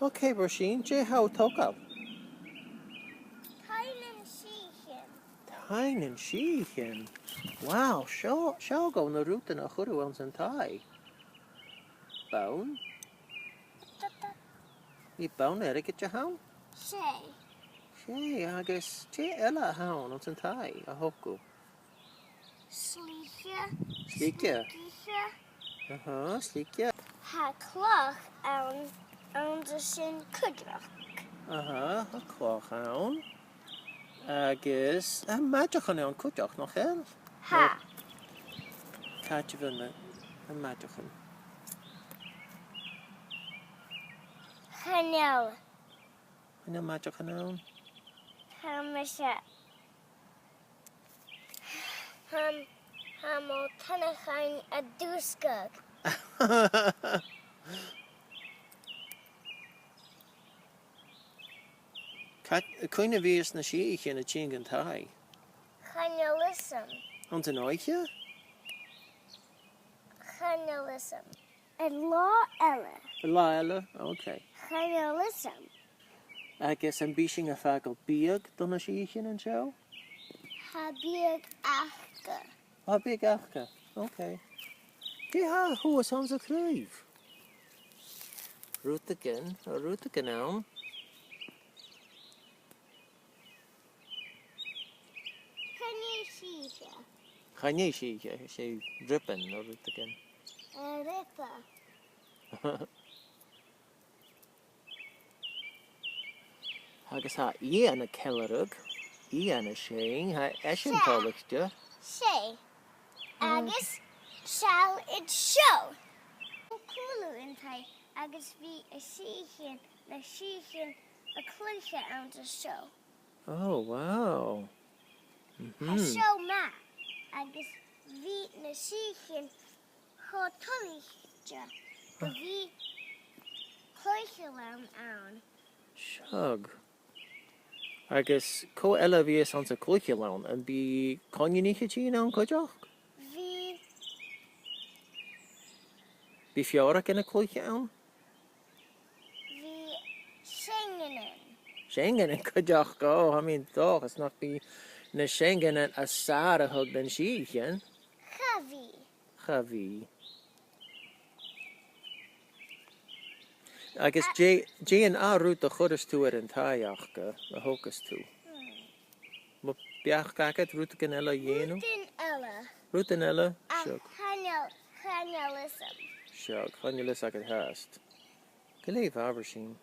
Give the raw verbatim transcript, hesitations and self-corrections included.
Ok, Roisin, dè tha thu a' togail? Taigh nan sìthichean. Taigh nan sìthichean. Wow, seo, seo agaibh na rudan a chuir thu anns an taigh. Bonn? Tha bonn airgid ann? 'S e. 'S e, agus dè eile a th' ann anns an taigh a thog thu? Slige. Slige? Slige. Aha, slige. Tha cloch ann, ann an sin cuideachd. Aha, tha cloch ann. Agus, tha maideachan ann cuideachd, nach eil? Tha. No, càit a bheil na, na maideachan? Chan eil. Chan eil maideachan ann? Tha mise, tha, tha mo thionnachain a' dùsgadh. Cà-, cuin a bhios na sìthichean a' tighinn dhan taigh? Chan eil fhios agam. Anns an oidhche? Chan eil fhios agam. Air latha eile. Air latha eile? Ok. Chan eil fhios agam. Agus am bi sinn a' fàgail biadh do na sìthichean an seo? Tha biadh aca. Tha biadh aca. Ok. Dè tha shuas anns a' chraoibh? Rudeigin, rudeigin ann. Chan e sìthiche. Chan e sìthiche, 's e ribean no rudeigin. Eh, ribe. Agus tha Iain a' ceiliuradh, Iain a' seinn, tha esan toilichte. 'S e. Agus seall an seo. Cùlaibh an taigh agus bidh na sìthichean, na sìthichean a' cluiche anns an seo. Oh, wow. Tha seo math, agus bidh na sìthichean cho toilichte gu bhith cluiche-lann ann. Seadh. Agus cò eile a bhios anns a' chluiche-lann? Am bi coineanach a' tighinn ann cuideachd? Bidh. Bidh feòrag anns a' chluiche-lann? Bidh seanganan. Seanganan cuideachd, ò, tha mi an dòchas nach bi na seanganan as fheàrr a thug nan sìthichean. Cha bhi. Cha bhi. Agus dè, dè an ath rud a chuireas tu air an taigh aca, a thogas tu? Hmm. Am beachd agad rudeigin eile a dhèanamh? Rudan eile. Rudan eile? Ach seadh. Chan eil, chan eil fhios agam. Seadh, chan eil fhios agad fhathast. Glè mhath, a Roisin.